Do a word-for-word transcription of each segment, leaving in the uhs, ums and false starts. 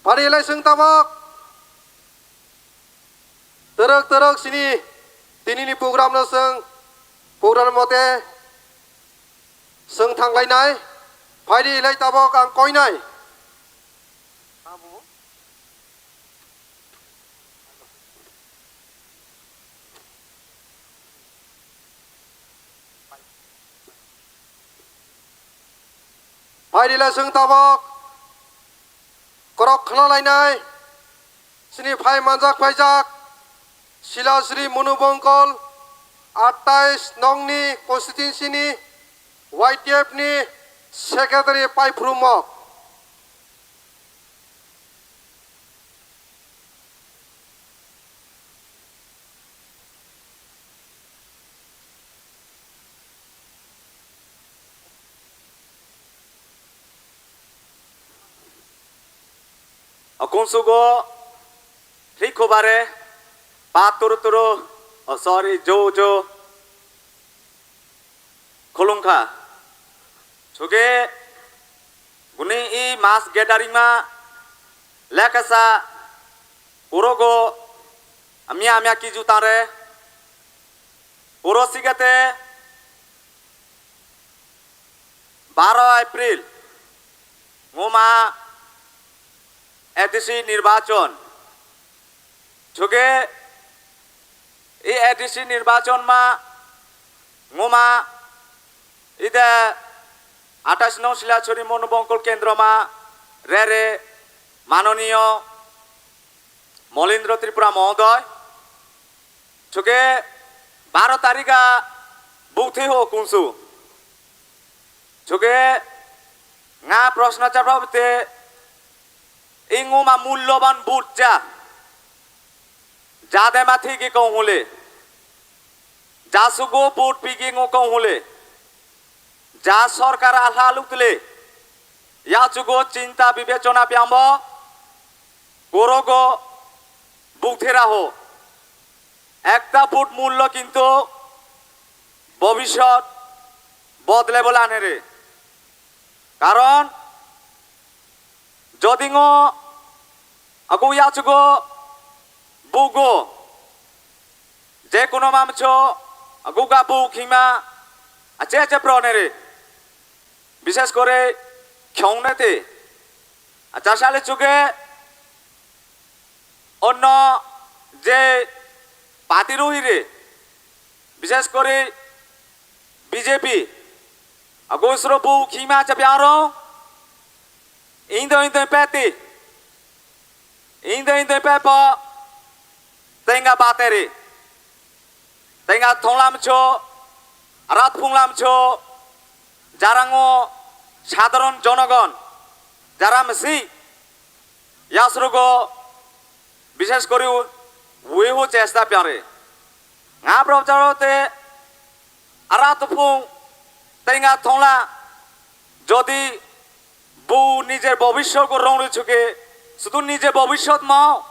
Pari lai chwng tabok. Twrwk twrwk sini tinini program no chwng program mote chwng thanglainai. Phaidi lai tabok ang koinai. Phaidi lai chwng tabok korok khna lainai. Chini phai manjak phaijak Silasri Monu Bongkol, atais nongni constituency ni Y T F ni secretary paiphuru mok. Okunsugo Rikhobare pa turu turu, oh, sorry, jo jo khulumkha. Suge guni i mass gathering ma lekasa kurogo amia amia kiju tare kuro sigete baro April ngoma A D C nirbachon. Suge i A D C nirbachon ma ngoma ide atais nong Silachari Monu Bongkol Kendro ma rere manoniyo Molindro Tripura Mohodoy. Suge baro tarikha bukthi ho kunsu. Suge nga proshno chapra bte inguma mulloban but cha. Jade mathi ki kong hule. Jasugo but pigi ngo kong hule. Ja sorkar alha luktle. Yachugo chinta bibechona piambo. Korogo bukthera ho. Ekta vote mullo kintu bobishyot bodle bola anere. Karon jodi ngo agu yachugo bugo je kuno mamcho aguga bu khima ache ache pronere. Bishes kore khongnete. Achasale chuge onno je party ruhire, bishes kore B J P, agusro bu khima chapi aro indo indo peti, indo indo pepo tenga bateri. Tenga thonglamcho, arat phunglamcho, jarango sadharon jonogon, jara misi, yasrogo, bishes kori u-, uihu chesta pyare. Nga brok jaro te arat phung tenga thongla, jodi bu nijer bobishyot ko rong ri chuke, sudu nijer bobishyot mo,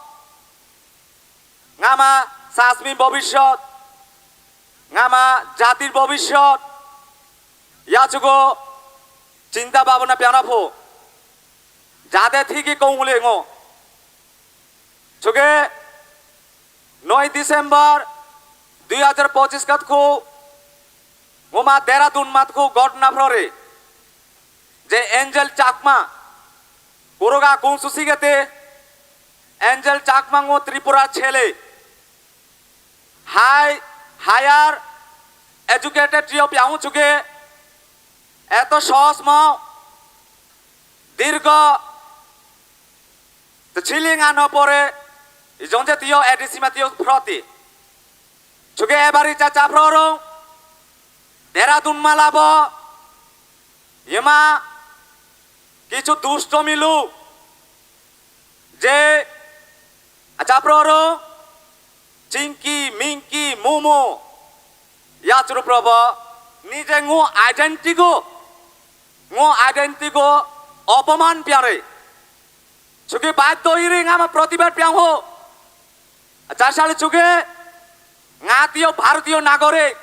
Ngama sasmi bobishyot, ngama jatir bobishyot, yachugo chinta babona piana pho. Jade thiki kong hule ngo. Chuge noi December dui hajar pochis kat khu ngoma Dehradun mat khu ghotna phrore. Je Angel Chakma, kuroga kung susi gete, Angel Chakma ngo Tripura chele. High, higher educated trio piang chuge, eto sosmo, dirgo, te chiling ano pore, ijonje tio A D C ma tio phroti. Chuge ebari cha cha phrorong, Dehradun malabo, yema kichu dusto milu je achaproro chingki mingki mumu yachru probo nije ngu identity go, ngu identity go opoman piare. Chuki baddo iri ngama protibad piang ho. Achasali chuge ngatio Bharatiyo nagorik.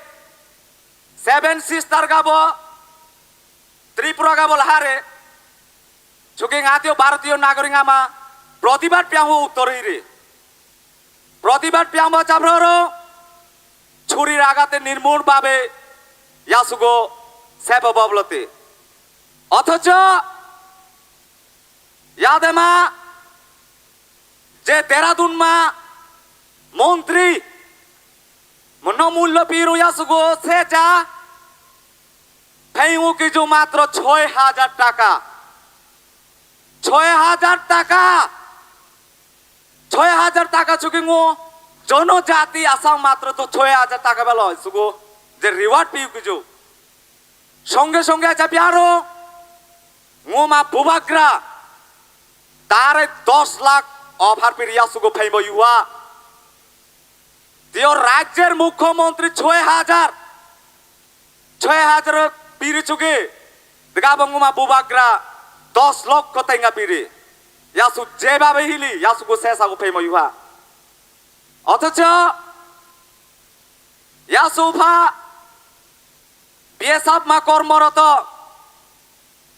Seven Sister gabo, Tripura gabo lahare, chuki ngatio Bharatiyo nagorik ama, Protibad piyangbo uttor hiri. Protibad piyangbo chabroro churi ragate nirmul babe yasugo sepa bablote. Othocho yadema je Dehradun ma montri mono mullo piru yasugo secha phaingo kijo matro choi hajar taka. Choi hajar taka. Choi hajar taka chukingo jono jati asang matro to choi hajar taka belo sugo je reward piu kijo. Songe songe acha biaro ngoma bubagra tare dos lakh offer piri yasugo phaimo yuha. Tio rajyer mukhyamantri choi hajar, choi hajar piri chugi dega banguma bubagra dos lokho tenga piri. Yasu jebabe hili yasugo sesago phaimo yuha. Othocho yasu pha biyasap ma kormoroto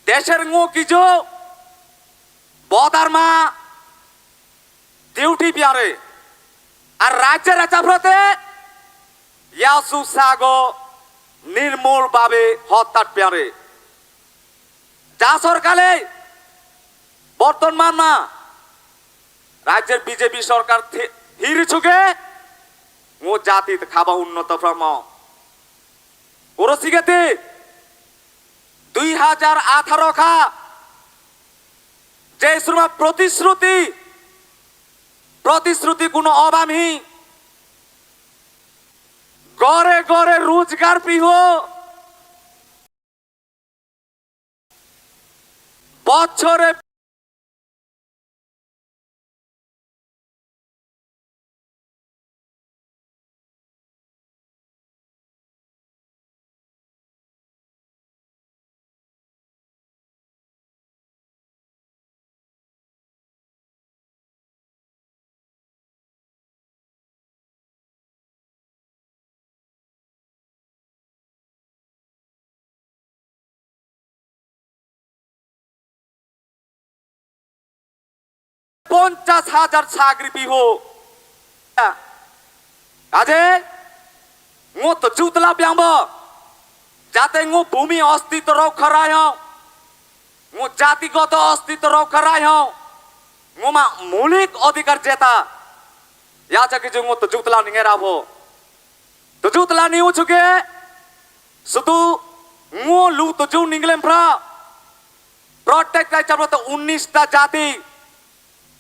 desher ngo kijo bodar ma duty piyare ar rajya raja phrate yasu sago nirmul babe hottat piyare. Ja sorkale bortonman ma rajyer B J P sorkar thi-, hiri chuge ngo jati khaba unnoto phramo. Oro sigete dui hajar atharo kha je surma protisruti, protisruti kuno obam hi gore gore rojgar piho. Bochore Ponchas hajar sagri piho. Kaje ngo to jutla biangbo. Jate ngo bumi ostitw rokha rayo. Ngo jatigoto ostitw rokha rayo. Ngo ma mulik odhikar jeta. Yacha kichu ngo to jutla ninge rabo. To jutla ni uchuke. Sudu ngo lu to ju ninglem phra. Protect rai chablo to unnis ta jati.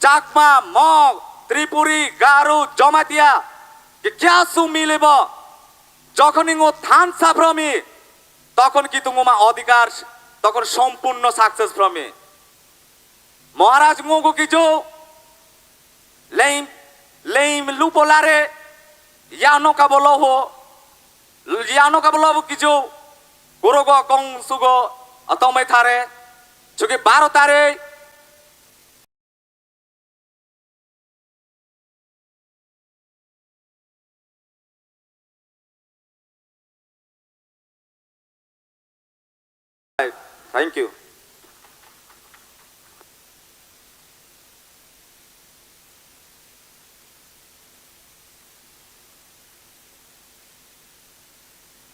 Chakma, Mog, Tripuri, Garo, Jamatia, kya su milibo? Jokhon ingo than saphromi, tokhon ki tunguma odhikar, tokhon sompurno success phromi. Maharaj ngo go kijo, leim, leim lupo lare, yano kabolo ho, yano kabolo bo kijo, gorogo kong sugo, atomai thare, chuki baro tare, Thank you.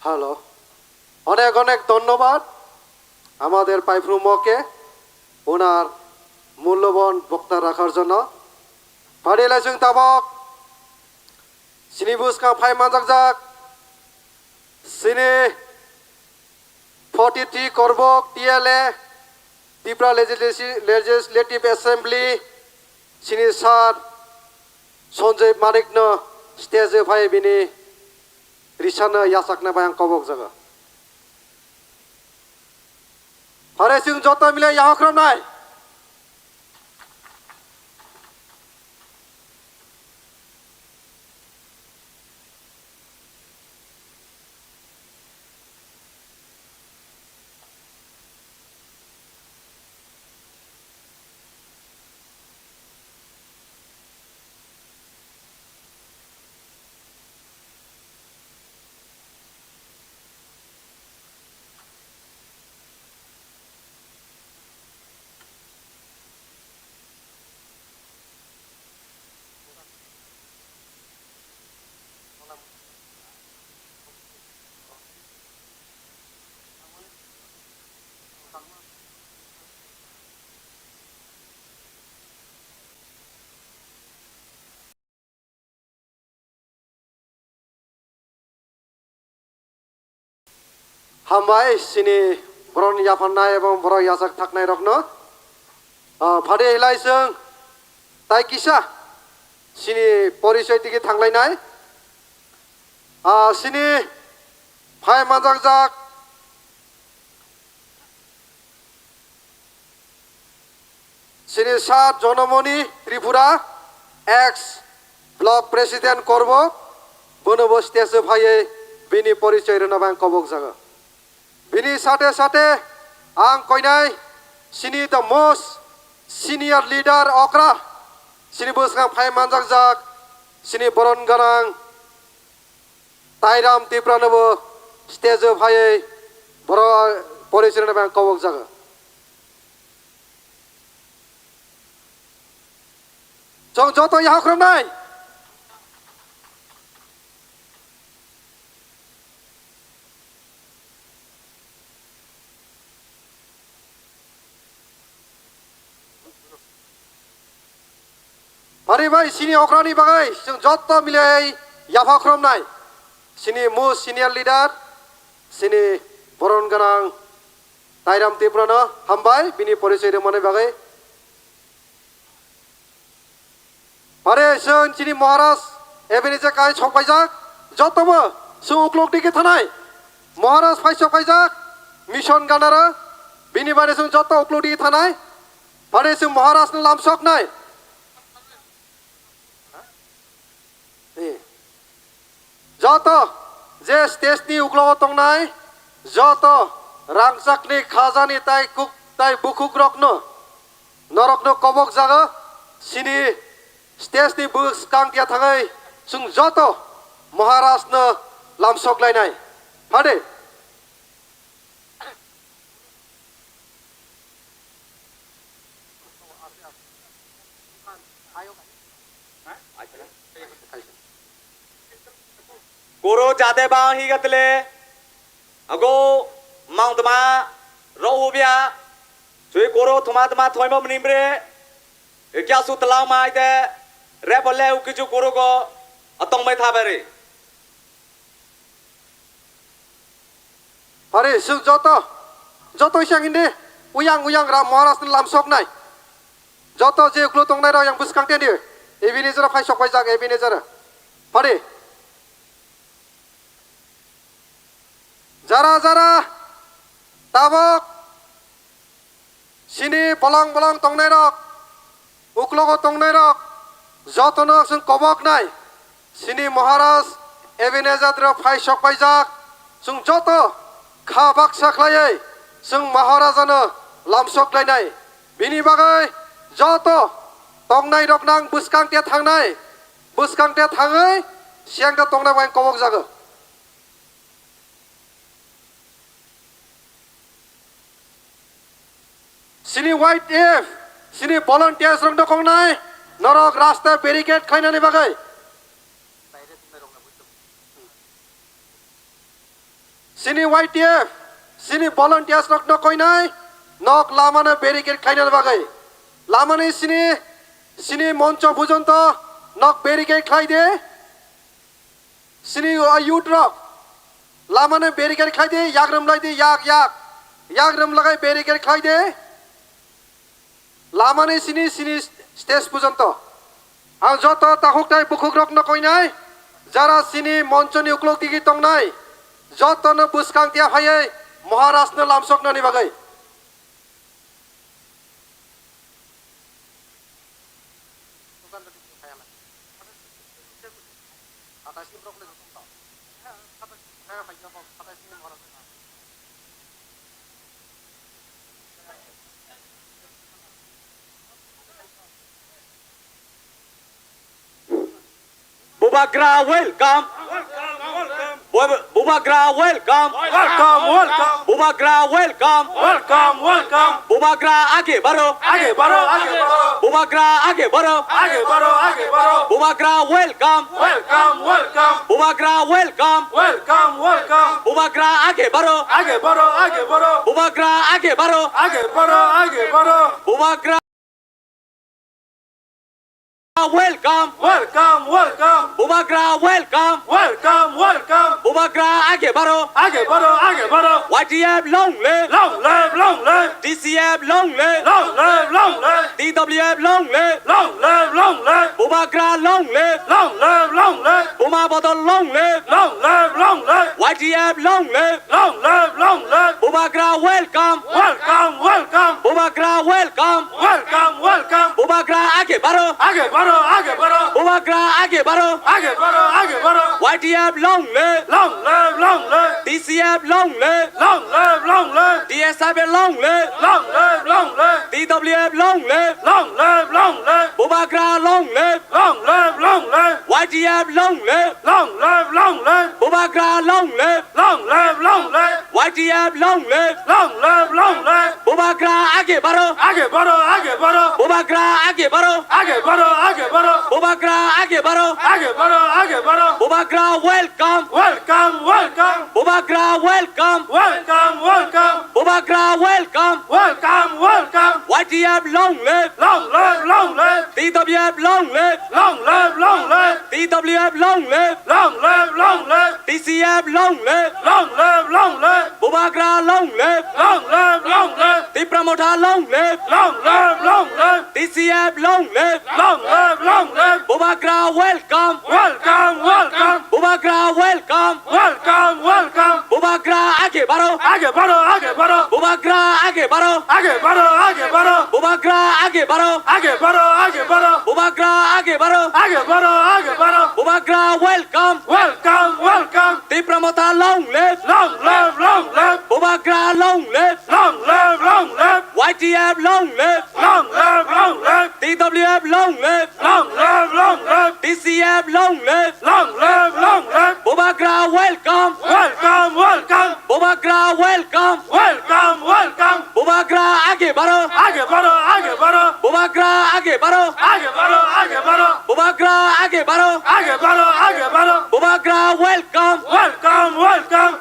Hello, অনেক অনেক ধন্যবাদ আমাদের পাইফ্রুমকে ওনার মূল্যবান বক্তা রাখার জন্য। Phaidi lai chwng tabok chini bwskang phai manjakjak chini forty three korbok T L A, Tripura Legislati-, Legislative Assembly, chini sir Sanjay Manikno stage o phai bini risano yachakna bai ang kobok jago. Phare chwng joto mile yahok rwnai. Hambai chini borok ni yaphannai ebong borok yachak thaknai rokno. Ah, phadi lai chwng tai kisa chini porichoi digi thanglainai. Ah, chini phai manjakjak Chini sat Jonamoni Tripura, ex block president Korbok, bono bo stage o phaiwi bini porichoi rwna bai ang kobok jago. Bini sate sate ang koinai chini the most senior leader okra, chini bwskang phai manjakjak, chini boron gwnang Tairam Tripura no bo stage o phaiwi boro porichoi rwna bai ang kobok jago. Chwng joto yakhwrwngnai. Mari bai chini okrani bagwi chwng joto milai yapha khromnai. Chini most senior leader, chini boron gwnang Tairam Tripura no hambai bini porichoi rwmani bagwi. Pare chwng chini Maharaj Ebenezer kai chokpaijak, jotobo chwng uklok digi thanai. Maharaj phai chokpaijak, mission ganaro, bini bare chwng joto uklok digi thanai. Pare chwng Maharaj no lamsoknai. Joto je stage ni uklogo tongnai, joto rangchakni khajani tai kuk tai bukhukrokno norokno kobok jago, chini stage ni bwskang ya thangwi chwng joto Maharaj no lamsok lainai. Phade. Koro jade bang higa tele. Ago mang tama rohubia. Chui koro thuma tama thoima mnimbre. Kya su talang mai te. Rebole ukiju koro go atong mai thabari. Pare, chwng joto, joto isang hindi, uyang uyang Ram Maharaj ni lamsok nai. Joto je uklo tongnai rok yang bwskang teni, Ebenezer phai sok paijak, Ebenezer. Pare. Jara jara, tabok, Chini bolong bolong tongnairok, uklogo tongnairok, jotono chwng koboknai. Chini Maharaj Ebenezer rok phai sok paijak, chwng joto kha baksa khlaiwi chwng Maharajano lamsok lainai. Bini bagwi joto tongnairok nang bwskang te thangnai, bwskang te thangwi siyang te tongnai bai kobok jago. Chini Y T F, chini volunteers rok no kongnai, norok rasta barricade khainani bagwi. Chini Y T F, chini volunteers rok no koinai, nok lama no barricade khainani bagwi. Lamani chini, chini moncho pujonto nok barricade khlai de. Chini o youth rok lamano barricade khlai di, yak rwmlai di, yak, yak. Yak rwmlagai barricade khlai di. Lamani chini, chini stage pujonto. Ang joto takhuk tai bukhuk rokno koinai, jara chini monchoni uklok digi tongnai, jotono bwskang tiya phaiwi Maharajno lamsoknani bagwi. Bubagra welcome. Welcome, welcome. Bub-, Bubagra welcome. Welcome, welcome. Bubagra welcome. Welcome, welcome. Bubagra age baro. Age baro, age baro. Bubagra age baro. Age baro, age baro. Bubagra welcome. Welcome, welcome. Bubagra welcome. Welcome, welcome. Bubagra age baro. Age baro, age baro. Bubagra age baro. Age baro, age baro. Bubagra Welcome. Welcome, welcome. Bubagra welcome. Welcome, welcome. Bubagra age baro. Age baro, age baro. Y T F long live. Long live, long live. T C F long live. Long live, long live. T W F long live. Long live, long live. Bubagra long live. Long live, long live. Buma Bodol long live. Long live, long live. Y T F long live. Long live, long live. Bubagra welcome. Welcome, welcome. Bubagra welcome. Welcome, welcome. Bubagra age baro. Age baro, age baro. Bubagra age baro. Age baro, age baro. Y T F long live. Long live, long live. T C F long live. Long live, long live. T S F long live. Long live, long live. T W F long live. Long live, long live. Bubagra long live. Long live, long live. Y T F long live. Long live, long live. Bubagra long live. Long live, long live. Y T F long live. Long live, long live. Bubagra age baro. Age baro, age baro. Bubagra age baro. Age baro, age baro. Bubagra age baro. Age baro, age baro. Bubagra welcome. Welcome, welcome. Bubagra welcome. Welcome, welcome. Bubagra welcome. Welcome, welcome. Y T F long live. Long live, long live. T W F long live. Long live, long live. T W F long live. Long live, long live. T C F long live. Long live, long live. Bubagra long live. Long live, long live. Tipra Motha long live. Long live, long live. T C F long live. Long live, long live. Bubagra welcome. Welcome, welcome. Bubagra welcome. Welcome, welcome. Bubagra age baro. Age baro, age baro. Bubagra age baro. Age baro, age baro. Bubagra age baro. Age baro, age baro. Bubagra age baro. Age baro, age baro. Bubagra welcome. Welcome, welcome. Tipra Motha long live. Long live, long live. Bubagra long live. Long live, long live. Y T F long live. Long live, long live. T W F long live. Long live, long live. T C F long live. Long live, long live. Bubagra welcome. Welcome, welcome. Bubagra welcome. Welcome, welcome. Bubagra age baro. Age baro, age baro. Bubagra age baro. Age baro, age baro. Bubagra age baro. Age baro, age baro. Bubagra welcome. Welcome, welcome.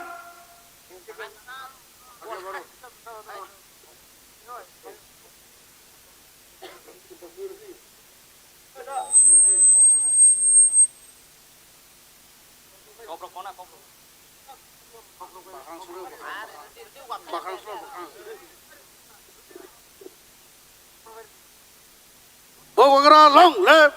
Bubagra long live.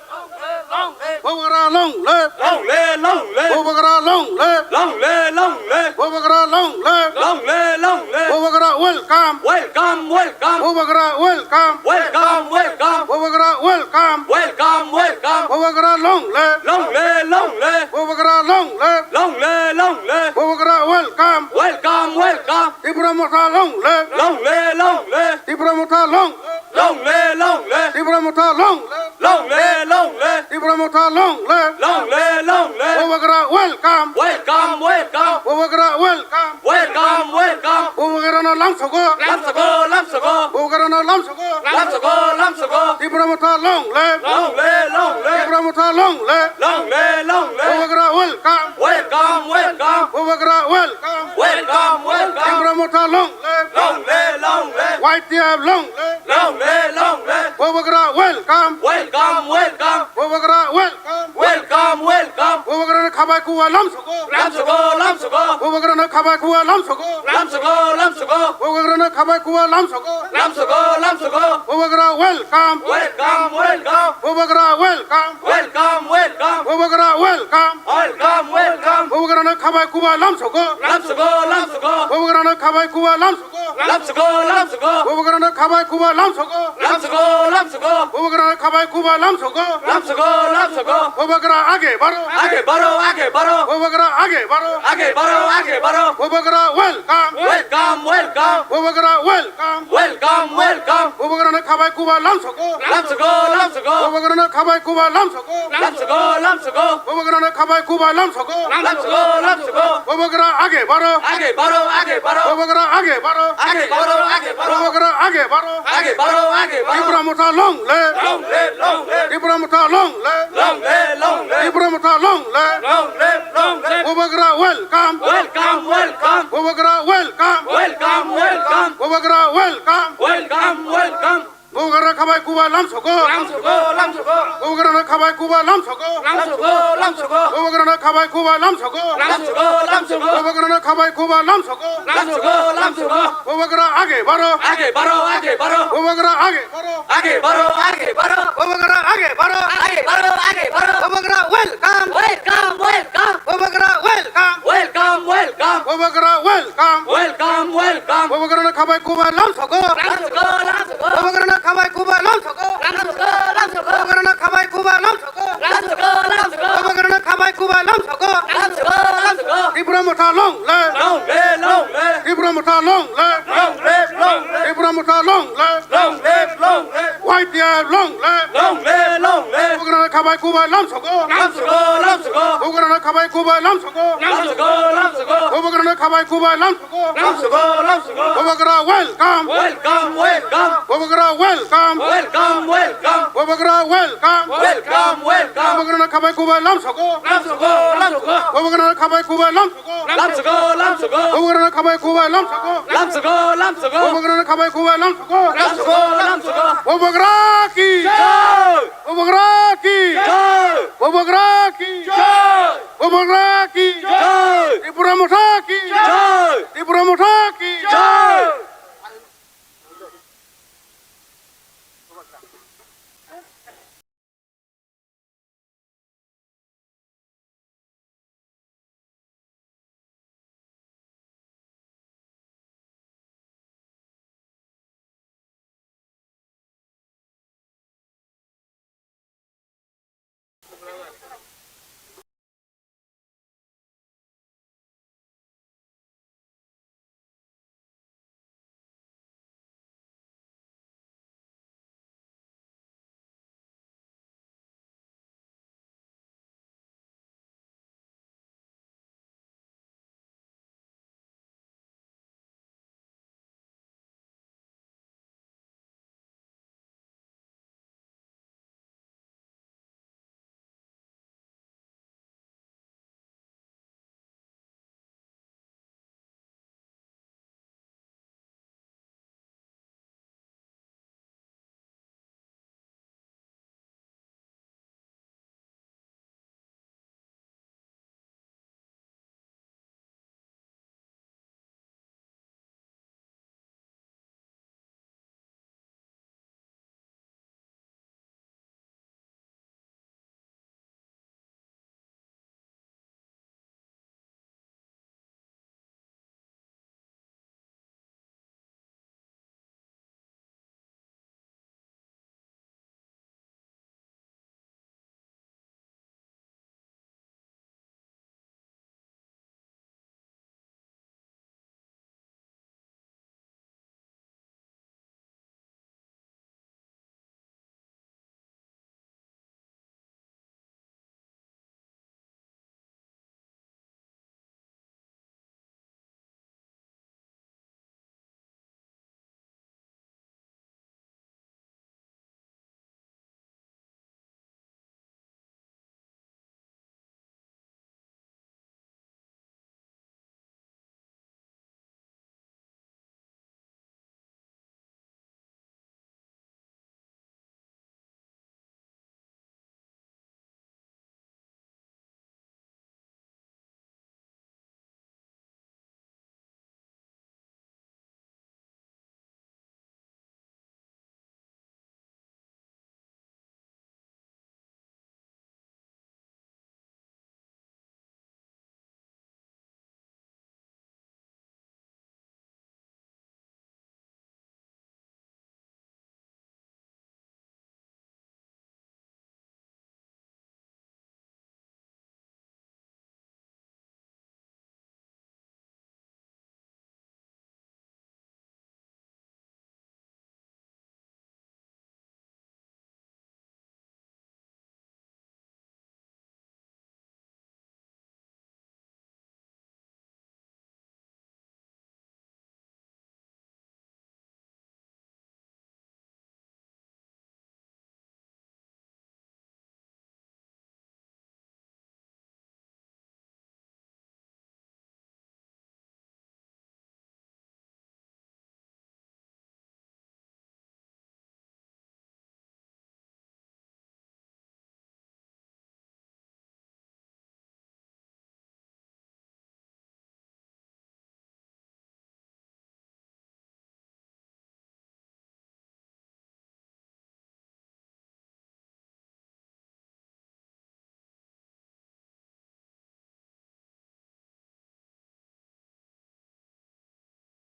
Bubagra long live. Long live, long live. Bubagra long live. Long live, long live. Bubagra long live. Long live, long live. Bubagra welcome. Welcome, welcome. Bubagra welcome. Welcome, welcome. Bubagra welcome. Welcome, welcome. Bubagra long live. Long live, long live. Bubagra long live. Long live, long live. Bubagra welcome. Welcome, welcome. Tipra Motha long live. Long live, long live. Tipra Motha long live. Long live, long live. Tipra Motha long live. Long live, long live. Tipra Motha long live. Long live, long live. Bubagra welcome. Welcome, welcome. Bubagra welcome. Welcome, welcome. Bubagra no lamsogo. Lamsogo, lamsogo. Bubagra no lamsogo. Lamsogo, lamsogo. Tipra Motha long live. Long live, long live. Tipra Motha long live. Long live, long live. Bubagra welcome. Welcome, welcome. Bubagra welcome. Welcome, welcome. Tipra Motha long live. Long live, long live. Y T F long live. Long live, long live. Bubagra welcome. Welcome, welcome. Bubagra welcome. Welcome, welcome. Bubagra no khabai kuwa lamsogo. Lamsogo, lamsogo. Bubagra no khabai kuwa lamsogo. Lamsogo, lamsogo. Bubagra no khabai kuwa lamsogo. Lamsogo, lamsogo. Bubagra welcome. Welcome, welcome. Bubagra welcome. Welcome, welcome. Bubagra welcome. Welcome, welcome. Bubagra no khabai kuwa lamsogo. Lamsogo, lamsogo. Bubagra no khabai kuwa lamsogo. Lamsogo, lamsogo. Bubagra no khabai kuwa lamsogo. Lamsogo, lamsogo. Bubagra no khabai kuwa lamsogo. Lamsogo, lamsogo. Bubagra age baro. Age baro, age baro. Bubagra age baro. Age baro, age baro. Bubagra welcome. Welcome, welcome. Bubagra welcome. Welcome, welcome. Bubagra no khabai kuwa lamsogo. Lamsogo, lamsogo. Bubagra no khabai kuwa lamsogo. Lamsogo, lamsogo. Bubagra no khabai kuwa lamsogo. Lamsogo, lamsogo. Bubagra age baro. Age baro, age baro. Bubagra age baro. Age baro, age baro. Bubagra age baro. Age baro, age baro. Tipra Motha long live. Long live, long live. Tipra Motha long live. Long live, long live. Tipra Motha long live. Long live, long live. Bubagra welcome. Welcome, welcome. Bubagra welcome. Welcome, welcome. Bubagra welcome. Welcome, welcome. Bubagrano khabai kubai lamsogo. Lamsogo, lamsogo. Bubagrano khabai kubai lamsogo. Lamsogo, lamsogo. Bubagrano khabai kubai lamsogo. Lamsogo, lamsogo. Bubagrano khabai kubai lamsogo. Lamsogo, lamsogo. Bubagra age baro. Age baro, age baro. Bubagra age baro. Age baro, age baro. Bubagra age baro. Age baro, age baro. Bubagra welcome. Welcome, welcome. Bubagra welcome. Welcome, welcome. Bubagra welcome. Welcome, welcome. Bubagrano khabai kubai lamsogo. Lamsogo, lamsogo. Bubagrano khabai kubai lamsogo. Lamsogo, lamsogo. Bubagrano khabai kubai lamsogo. Lamsogo, lamsogo. Bubagrano khabai kubai lamsogo. Lamsogo, lamsogo. Tipra Motha long live. Long live, long live. Tipra Motha long live. Long live, long live. Tipra Motha long live. Long live, long live. Y T F long live. Long live, long live. Bubagrano khabai kubai lamsogo. Lamsogo, lamsogo. Bubagrano khabai kubai lamsogo. Lamsogo, lamsogo. Bubagrano khabai kubai lamsogo. Lamsogo, lamsogo. Bubagra welcome. Welcome, welcome. Bubagra welcome. Welcome, welcome. Bubagra welcome. Welcome, welcome. Bubagrano khabai kubai lamsogo. Lamsogo, lamsogo. Bubagrano khabai kubai lamsogo. Lamsogo, lamsogo. Bubagrano khabai kubai lamsogo. Lamsogo, lamsogo. Bubagrano khabai kubai lamsogo. Lamsogo, lamsogo. Bubagra ki. Jai. Bubagra ki. Jai. Bubagra ki. Jai. Bubagra ki. Jai. Tipra Motha ki. Jai. Tipra Motha